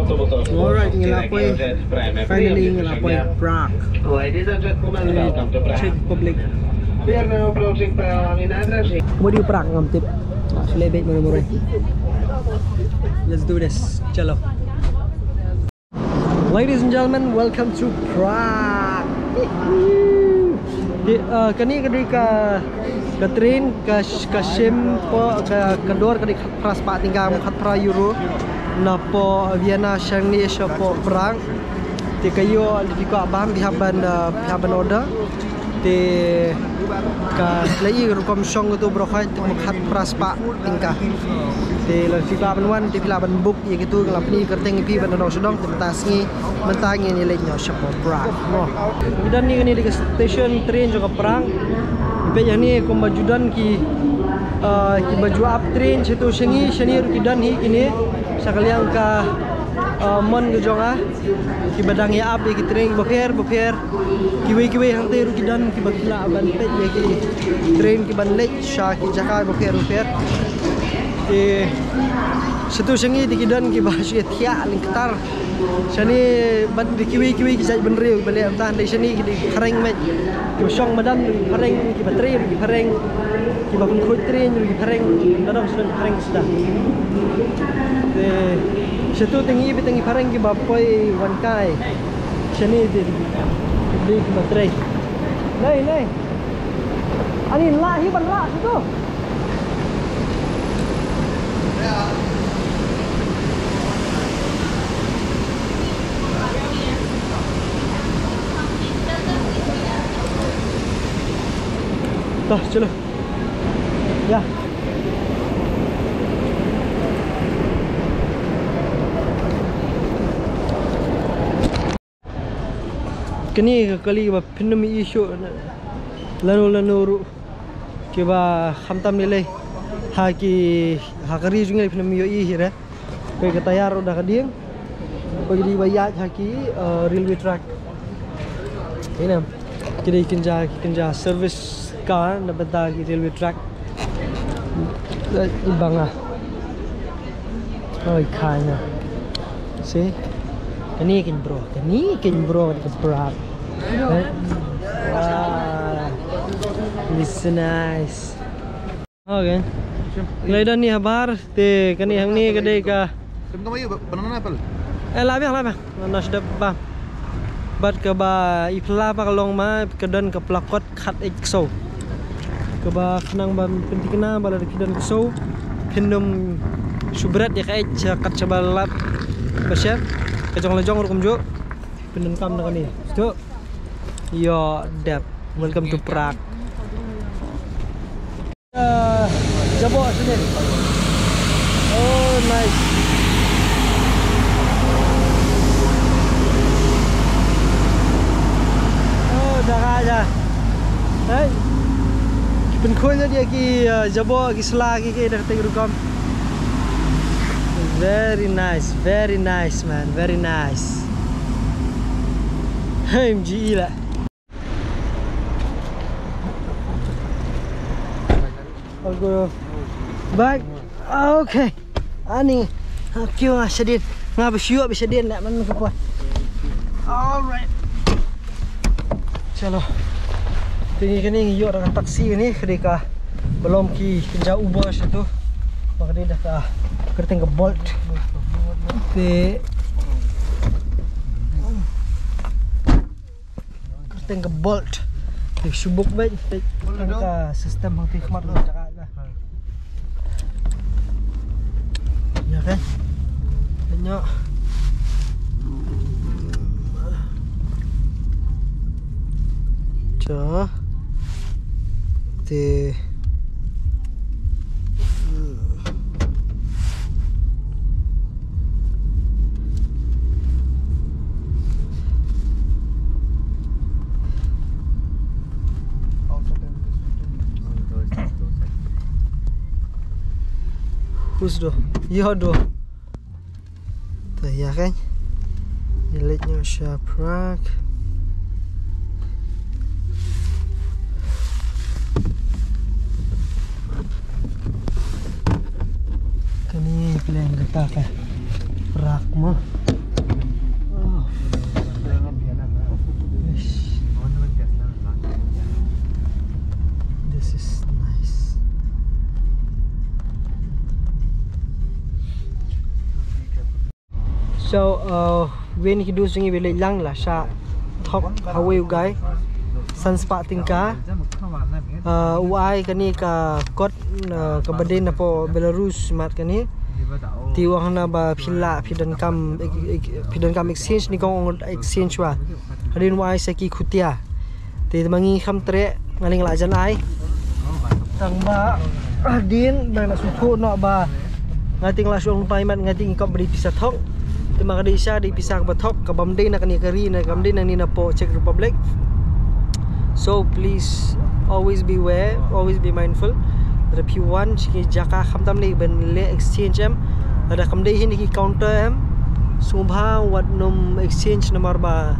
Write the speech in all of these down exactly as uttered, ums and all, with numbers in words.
Alright, ngi la poi. Finally, ngi la poi Prague. Ladies and gentlemen, welcome to Prague. Czech Republic. We are now approaching Prague in Adraži. What do you Prague ngam tip? Ah, sule bek mare mare. Let's do this. Chalo. Ladies and gentlemen, welcome to Prague. Di, uh, kane ka dei ka, ka train ka, ka shim po ka, ka dor ka dei khatphra spah tyngka, khatphra euro. Na po Vienna shane sha po Prague. Te ka ïoh lada phi kwah bam phi hap ban, uh, phi hap ban order. Te ka la i rukom shong katu baroh khoit te khatphra spah tyngka. Te lada phi kwah ban wan te phi lah ban book ïa kitu, nga la pyni kyrteng ïa phi ban da dong sha dong, te mynta sngi mynta ngin ïa leit noh sha Prague mo. Ngi don hangne, kane dei ka station train jong ka Prague. Peit hangne kumba ju don ki, ah, kiba ju ap train shatu sha ngi, shane ruh ki don hi kine. Sha ka liang ka, ah, mon ka jong nga, kiba dang ïa ap ïa ki train bapher bapher. Kiwei kiwei hangtei ruh ki don kiba ki lah ban peit ïa ki train kiban leit sha ki jaka bapher bapher. Te shatu sha ngi te ki don kiba shu thiah lyngktar. Shane bad da kiwei kiwei ki jait bynriew kiba leh mynta, hynrei shane ki dei phareng beit. Kiba shong madan ruh ki phareng, kiba trei ruh ki phareng, kiba pynkhuid train ruh ki phareng, da dang shu phareng sda. Te shatu te ngi beit te ngi phareng kiba poi wan kai. Shane te dei kiba trei. Nai, nai. Ani lah hi ban lah shatu. To, chalo. Ya. Kane ka kali ba phin ym ïohi shuh lano lano ruh kiba khamtam lei lei ha ki, ha ka ri jong ngi phin ym ïohi hi re. Peit ka tyre ruh da ka dieng. Peit ka dei ba ïaid ha ki, eh, railway track. Ine ki dei kynja, kynja service car na bynta ki railway track. Eh, i banga. Oi, kane. See? Kane kin bro, kane kin bro, kane kin bro. Eh? Wow. This is nice. Okay. Ngi la don hangne habar, te kane hangne ka dei ka. Banana apple. Eh, la biang, la biang. Nga shu dep bam. Bad kaba i phylla ba ka long ma ka don ka pla kot khat eit ksew. Kaba khnang ban pynthikna ba lada phi don ksew phin ym shu bret ïa ka eit sha kat shaba lap ba shet. Ka jong la jong ruh kumjuh. Phin donkam na kane. Sdang. Ïoh dep. Welcome to Prague. Ah, jaboh sini. Oh, nice. Oh, da ka ja. Hai. Pynkhuid ïa ki, ah, jaboh, ki sla, ki, ki da ka teng rukom. Very nice, very nice, man, very nice. Hey, M G E la. I'll go back. Okay. Ani. Kiew nga shadien. Nga ba shu ïoh ba shadien na man ka poi. All right. Chalo. Te ngi kane ngi ïoh da ka taxi kane, ka dei kaba long ki kynja Uber shatu. Ba ka dei da ka kyrteng ka Bolt. Te kyrteng ka Bolt. Te shu book beit. Tang ka system hangtei khmat ruh jaka ba. Ïa, kan? Tengok. Te. Who's door? Your door. Te ïa, kan? Ngi leit noh sha Prague. Kane pyllein kata ka Prague mo. Te, uh, wei na ki dos jong ngi ba leit lang la shah thok ha wei u guy. San spah tyngka. Uh, u ai kane ka kot, uh, kaba dei na poh Belarus mat kane. Te u ong hana ba phi lah, phi donkam, ek-, ek-, phi donkam exchange, ni kong ong exchange wa. Hadien u ai sa ki khutia. Te ma ngi kham treh, nga ling la jan ai. Tang ba, ah, dien, ba nga sngewthuh noh ba nga tieng la shong payment, nga tieng i kop ba dei pisa thok. Te ma ka dei sha dei pisa kaba thok, ka bym dei na kane ka ri, na ka bym dei na ni na poh Czech Republic. So please always be aware, always be mindful. Lada phi wan sha ki jaka khamtam lei ban leh exchange em, lada kam dei hi na ki counter em, sngewbha wat nym exchange namar ba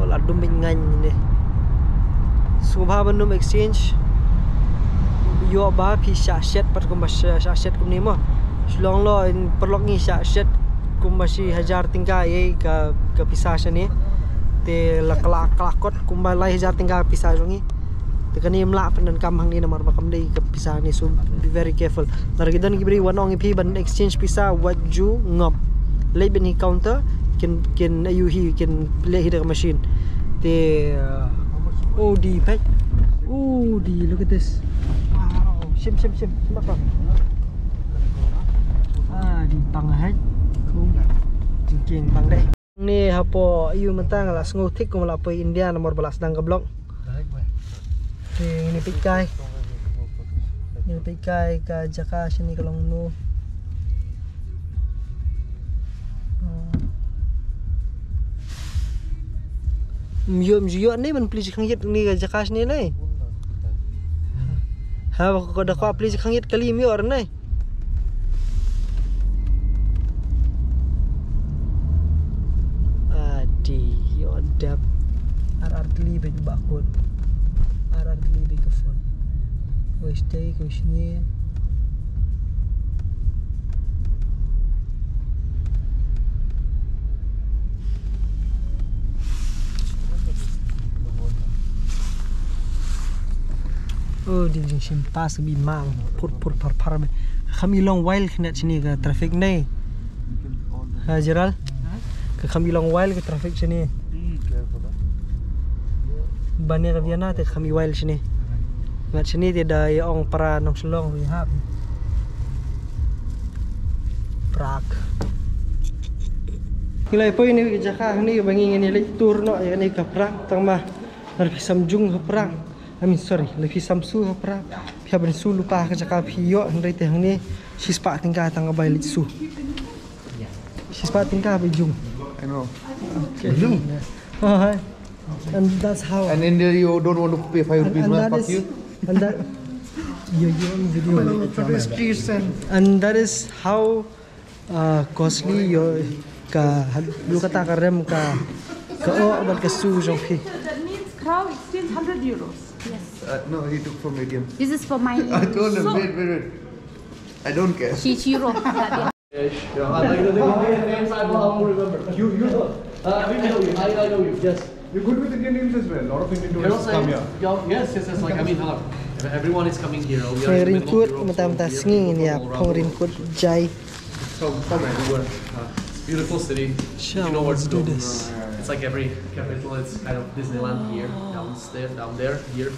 la dum bit ngain ne. Sngewbha ba nym exchange. Ïoh ba phi shah shet pat kumba shah, shah shet kumne mo. Shlong lo in paralok ngi shah shet kumba shi hajar tyngka ïa ka, ka pisa shane. Te la kala, kala kot kumba lai hajar tyngka pisa jong ngi. Te kane ym lah pyndonkam hangne namar ba kam dei ka pisa hangne, so be very careful. Lada ki don ki briew wan ong ïa phi ban exchange pisa, wat ju ngop. Leit beit hi counter, kin, kin ayu hi, kin leh hi da ka machine. Te, uh, oh, dei peit. Oh, dei, look at this. Wow, shim, shim, shim, shim apa? Ah, dei pang hai. Cool. Jingkieng pang dei. Ni hapoh ïu mynta nga la sngew thik kum la poi India namar ba la sdang ka block. Te ngin ïa peit kai. Ngin ïa peit kai ka jaka shane ka long no. Ym ïoh, ym ïoh ne ban plie shi khang ïit ne ka jaka shane ne. Ha, ba ko da kwah plie shi khang ïit kali ym ïoh ne. Adi, ïoh dap. Ar ar tylli bad ba kut. Ar ar tylli bad ka phone. Wei shtei, wei shane. Oh, dei jingshim pass bi mang, pur pur phar phar. Kham i long while khnat shane ka traffic ne. Ha, Jeral? Ka kham i long while ka traffic shane. Ba ne ka Vienna te kham i while shane. Ngat shane te da ïa ong para nong Shillong wi hap. Prague. Ngi la poi ne ka jaka hangne ba ngi ngin ïa leit tour noh ïa kane ka Prague tang ba lada phi sam jung ha Prague. I mean, sorry, lada phi sam shu ha Prague, phi hap ban shu lypa ka jaka phi ïoh, hynrei te hangne shispah tyngka tang ka bai leit shu. Shispah tyngka bai jung. I know. Okay. Jung. Oh, hi. And that's how. And in there you don't want to pay five rupees, and man, that fuck is, you. And that, you, you on video. Today's streets and, and that is how, uh, costly your ka, ha, lu kata ka rem ka, ka oh, bad ka shu jong phi. That means crow exchange hundred euros. Yes. Uh, no, he took for medium. This is for my I told him, so wait, wait, wait. I don't care. Chichiro. Yeah, I like the thing. Names I will remember. You, you know. Uh, I know you. I, I know you. Yes. You're good with Indian names as well. A lot of Indian tourists come here. Yeah, yes, yes, yes. Like, I mean, uh, everyone is coming here. We are in the middle of Europe, so we are looking all around the world. From, from everywhere. Uh, it's a beautiful city. You know where to go. It's like every capital. It's kind of Disneyland here, downstairs, down there, here.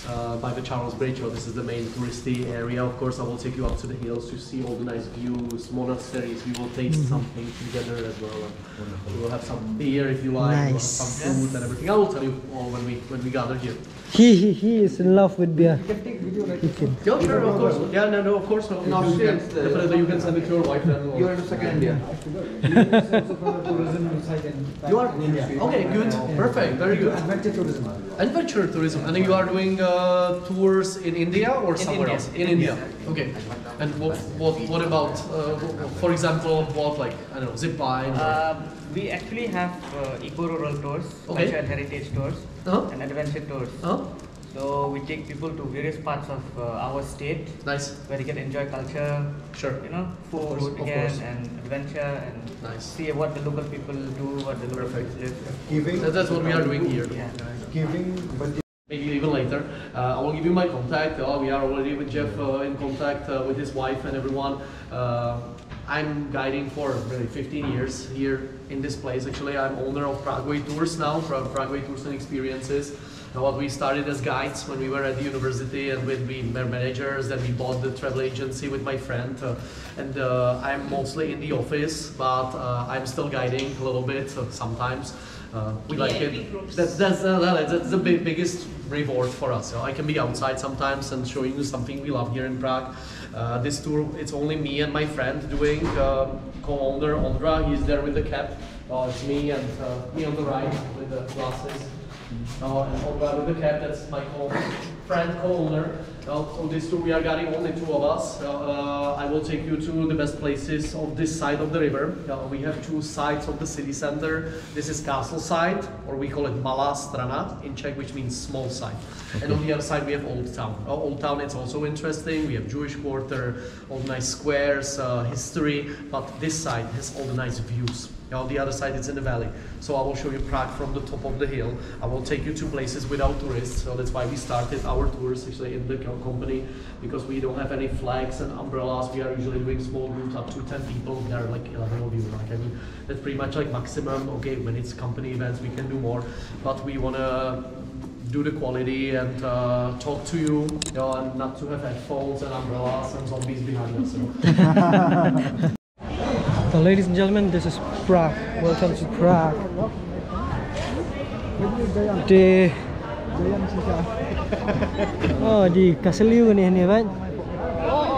Uh, by the Charles Bridge, so this is the main touristy area. Of course, I will take you up to the hills to see all the nice views, monasteries. We will taste something together as well. And we will have some beer if you like. We'll have some food and everything. I will tell you all when we, when we gather here. He, he, he is in love with beer. You can take video, right? He can. Yeah, sure, of course. Yeah, no, no, of course. No, no, definitely, you can send it to your wife. Then we'll... You're in second India. You are? Okay, good. Perfect. Very good. Adventure tourism. Adventure tourism. And you are doing, uh, tours in India or somewhere else? In India. Okay. And what, what, what about, uh, for example, what, like, I don't know, zip line or... Um, we actually have, uh, eco-rural tours, culture and heritage tours, and adventure tours. Uh-huh. So we take people to various parts of, uh, our state, nice, where they can enjoy culture, sure, you know, food again, and adventure, and see what the local people do, what the local people live. Perfect. That, that's what we are doing here. Yeah. Giving, but maybe even later. Uh, I will give you my contact. Uh, we are already with Jeff, uh, in contact, uh, with his wife and everyone. Uh, I'm guiding for really fifteen years here in this place. Actually, I'm owner of Prague Way Tours now, from Prague Way Tours and Experiences. And what we started as guides when we were at the university, and when we were managers, then we bought the travel agency with my friend. Uh, and uh, I'm mostly in the office, but uh, I'm still guiding a little bit uh, sometimes. Uh, we like it. That, that's, uh, that's the big, biggest reward for us. So I can be outside sometimes and showing you something we love here in Prague. Uh, this tour, it's only me and my friend doing. Um, co-owner Ondra, he's there with the cap. Uh, it's me and uh, me on the right with the glasses. Uh, and Ondra with the cap, that's my co friend co-owner. Uh, so this tour we are guiding only two of us. Uh, uh, I will take you to the best places of this side of the river. Uh, we have two sides of the city center. This is castle side, or we call it Malá Strana in Czech, which means small side. And on the other side we have Old Town. Uh, Old Town, it's also interesting. We have Jewish Quarter, all nice squares, uh, history. But this side has all the nice views. Now the other side is in the valley. So I will show you Prague from the top of the hill. I will take you to places without tourists. So that's why we started our tours actually in the co- company, because we don't have any flags and umbrellas. We are usually doing small groups up to ten people. There are like eleven of you. Like, I mean, that's pretty much like maximum. Okay, when it's company events, we can do more, but we wanna do the quality and uh, talk to you, you know, and not to have headphones and umbrellas and zombies behind us. You know? So, ladies and gentlemen, this is Prague. Welcome to Prague. Te oh, di ka sliu ni ni, right?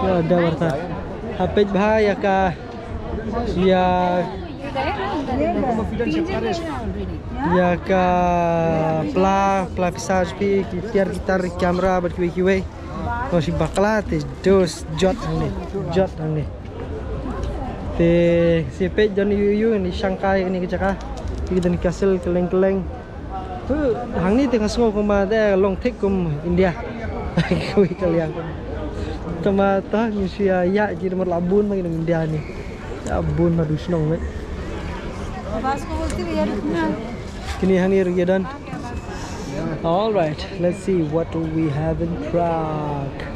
Ya, da warta. Ha peit bha ïa ka, ïa, ïa ka pla, pla pisa jong phi, ki tiar, ki tar, camera bad kiwei kiwei. Ko shi bakla te dos jot hangne, jot hangne. Te shi peit don ïu ïu ni shangkai ni ka jaka. Ki don castle kylleng kylleng. Tu hangne te nga sngew kumba te long thik kum India. Kawei ka liang. Tama ta ngi shi ïa ïa ji mar la bun ma ngi nong India ni. Ïa bun ma du shnong me. Kini hangne ruh ïa don. All right, let's see what we have in Prague.